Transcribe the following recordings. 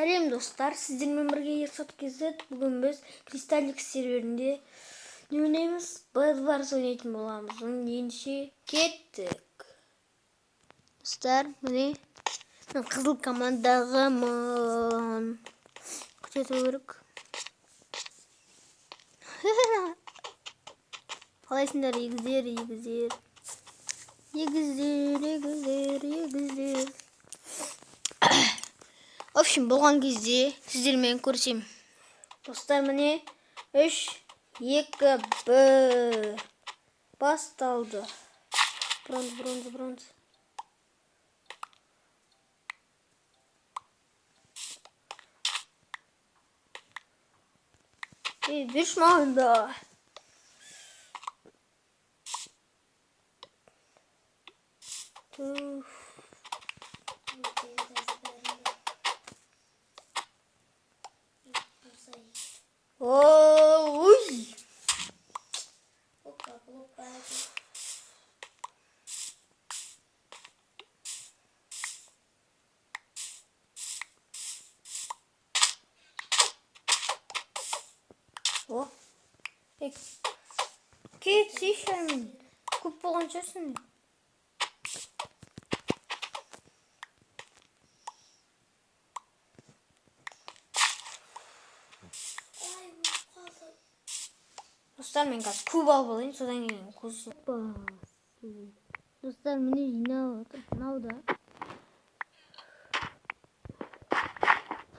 Сәлем достар, сіздермен бірге Ершат KZ. Бүгін біз Кристаллик серверінде не ойнаймыз? Bedwars ойнайтын боламыз. Ендеше кеттік. Достар, міне мен қызыл командағымын. Күте тұру керек. Қалайсыңдар, егіздер, егіздер. Егіздер, егіздер, егіздер. В общем, болған кезде сіздермен көрсем. Достар, міне 3, 2, 1 басталды. Бронза, бронза, бронза. Ей, берші маған да. Туф. Ой! О! Кетсейші мен. Көп болған шығарсың. Достар, мен қазір куб алып алайын, содан кейін қосып. Достар, міне жинап отыр. Мынау да.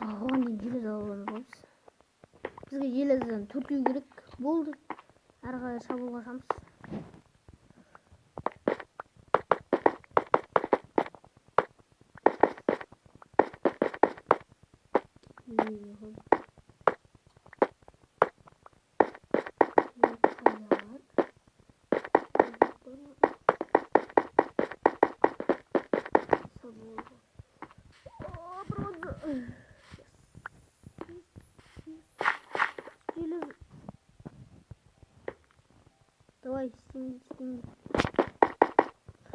Оған дейін желез алып аламыз ғой біз. Бізге желездан төртеу керек болды. Әрі қарай шабуылға шығамыз. Давай, істеймін, істеймін.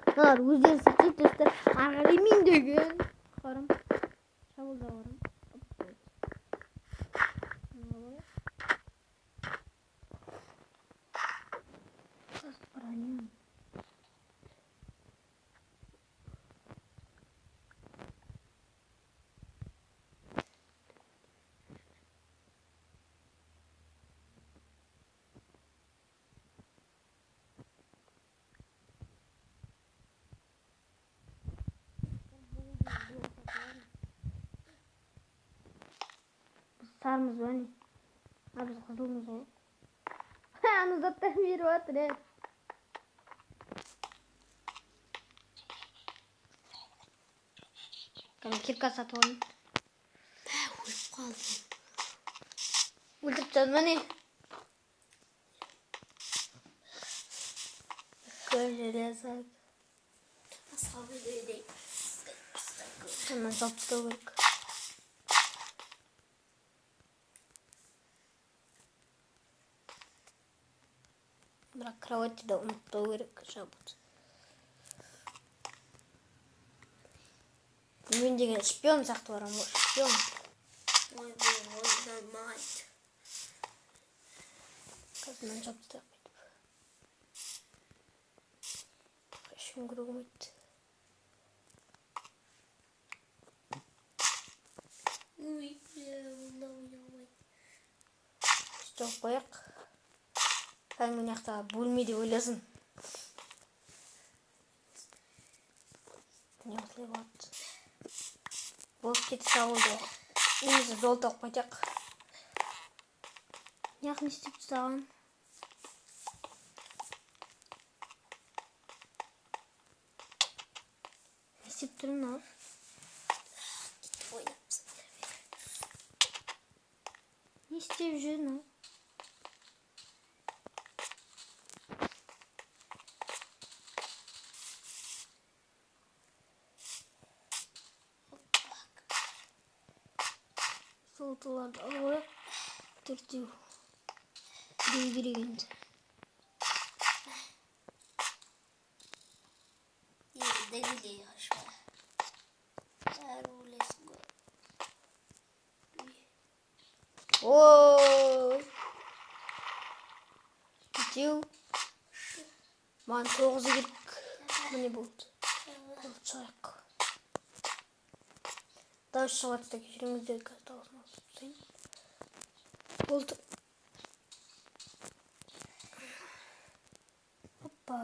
Мыналар өздері істейді, достар. Ары қарай мен деген. Қарам. Шабуылда барам. Сарымыз ба не? А, біз қызылмыз ғой. Ана заттар беріп жатыр, е. Кәдімгі кирка сатып алайын. Бә, өліп қалдым. Өлтіріп тастады ма не? Екі железо. Басқа біреу де. Сонан салып тастау керек. Бірақ кроватьті да ұмытпау керек, жабыт. Мен деген шпион сияқты барамын ғой, шпион. Ой, ой, ой, нормально. Қазір мынаны жауып тастайық бүйтіп. Ешкім көре алмайды. Ой, мынау ойнамайды. Жауып қояйық. Кәдімгі мына жақта бөлме деп ойласын. Міне осылай болады. Болып кетсе шабуылды. Немесе золото алып қайтайық. Мына жақ не істеп тастаған? Не істеп тұр мынау? Не істеп жүр мынау? Золотоларды алып алайық. Төртеу. Біреу керек енді. Дәгелей қашпа. Бәрі өлесің ғой. Ой. Жетеу. Маған 9-ы керек. Міне болды. Болды, шығайық. Дауыс шығып жатса кешіріңіздер, қазір дауысын басып тастайын. Болды. Опа.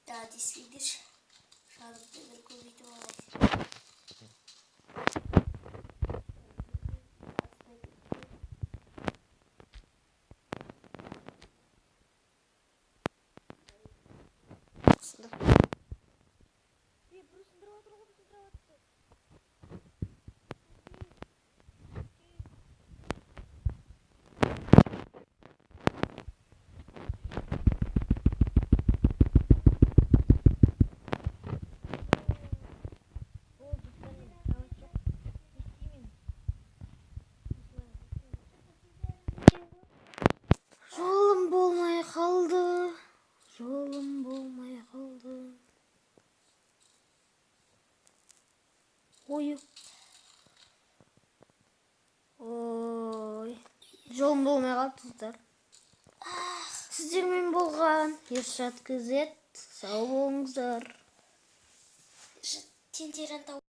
Да, здесь видишь, жанымды бір көбейтіп алайын. Сындыр. Біреу сындырып жатыр ғой, сындырып жатыр. Болды, достар, енді кровать жоқ. Не істеймін? Жолым болмай қалды. Жолым болмай қалды. Ой. Ой. Жолым болмай қалды, достар. Сіздермен болған Ершат KZ. Сау болыңыздар. Тентерін.